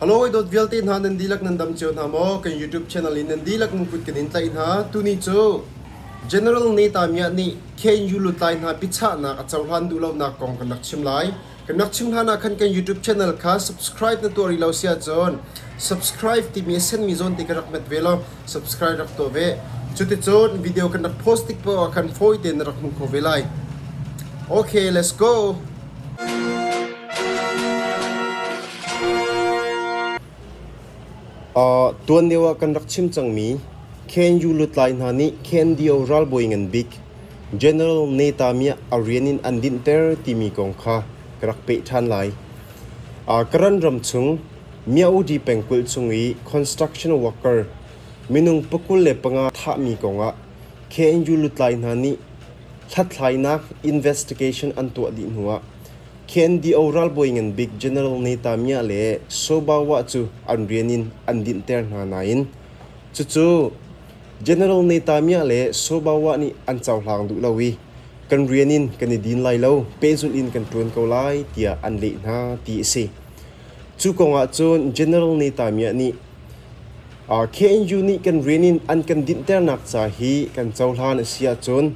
Hello dawt vialte hna nan dihlak nan dam cio hna maw? Kan YouTube channel in nan dihlak nan kut kan in tlaih hna. Tuni cu General Neta Mia nih KNU lutlai hna biachahnak a cohlan duh lonak kong kan rak chim lai. Kan rak chim hlan ah khan kan YouTube channel kha subscribe na tuah rih lo si ahcun subscribe timi a senmi zawn te ka rak hmet ve law subscribe rak tuah ve. Cuticun video kan rak post tik paoh ah khan fawi tein na rak hmuh kho ve lai. Okay, let's go! Tuan deuh ah kan rak chim cangmi KNU lutlai hna nih KNDO ralbawi ngan bik General Neta Mia a rian in an dinhter timi kong kha ka rak peh ṭhan lai. Karen ram chung Myaudi pengkulh chung i construction worker minung 25 thahmi kongah KNU lutlai hna nih hlathlainak investigation an tuah dih hnuah KNDO ralbawi ngan bik General Neta Mia le Sobawa cu an rian in an dinhter hna nain cucu General Neta Mia le Sobawa nih an cohlang duh lo i kan rian in kan i din lai lo, pehzulh in kan ṭuan ko lai tiah an leh hna ti a si. Cu kong ah cun General Neta Mia nih KNU nih kan rian in an kan dinhternak ca hi kan cohlan a si ahcun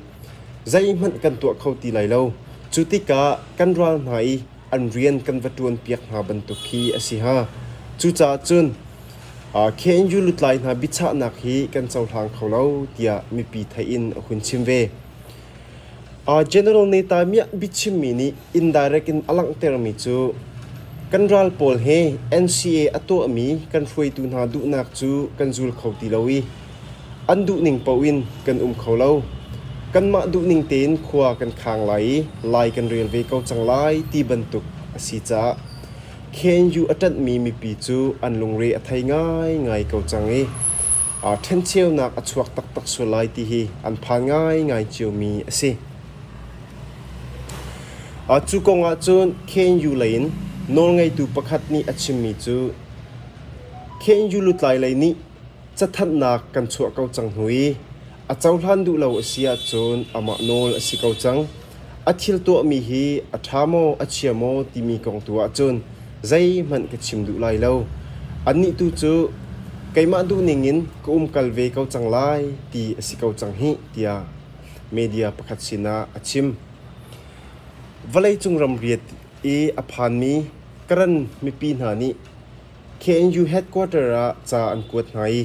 zeihmanh kan tuah kho ti lai lo. Cu tikah kan ral hna i an rian kan va ṭuanpiak hna bantuk khi a si hnga. Cucaah cun KNU lutlai hna biachahnak hi kan cohlang kho lo tiah mipi theih in a hun chim ve. General Neta Miah biachimmi nih indirect in a langhtermi cu kan ral pawl he NCA a tuahmi kan hruaitu hna duhnak cu kan zul kho ti lo i An duhning paoh in kan um kho lo. Kanmah duhning tein khua kan khang lai i lai kan rel ve ko cang lai ti bantuk a si caah KNU a ṭanhmi mipi cu an lungre a thei ngaingai ko cang i ṭhencheunak a chuak taktak sual lai ti hi an phan ngaingai ciomi a si. Cu kong ah cun KNU lei in nawlngeitu pakhat nih a chimmi cu KNU lutlai lei nih Cathanhnak kan chuah ko cang hnu i a cohlan duh lo a si ahcun amah nawl a si ko cang. A thil tuahmi hi a ṭha maw a chia maw timi kong tu ahcun zeihmanh ka chim duh lai lo. Annih tu cu keimah duhning in ka umkal ve ko cang lai ti a si ko cang hih tiah media pakhat sinah a chim. Vawleicung ramriat i a phanmi Karen mipi hna nih KNU headquarter ah ca an kuat hna i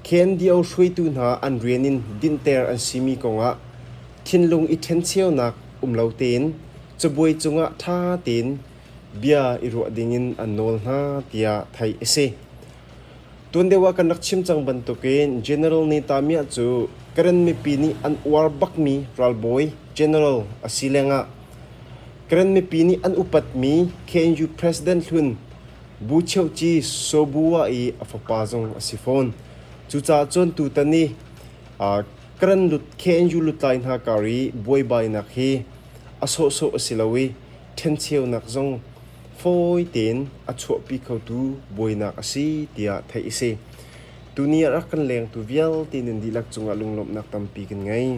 KNDO hruaitu hna an rian in dinhter an simi kongah thinlung i ṭhencheunak um lo tein cabuai cungah ṭha tein bia i ruah dingin an nawl hna tiah theih a si. Tuan deuh ah kan rak chim cang bantukin General Neta Mia cu Karen mipi nih an uar bakmi ralbawi general a si lengah Karen mipi nih an upatmi KNU President hlun Bu Cheuci Sobua i a fapa zong a si fawn. Cucaah cun tutan i Karen KNU lutlai hna kar i buaibainak hi a sawhsawh a si lo i ṭhencheunak zong fawi tein a chuahpi khotu buainak a si tiah theih a si. Tuni ah rak kan lengtu vialte nan dihlak cungah lunglawmhnak tampi kan ngei.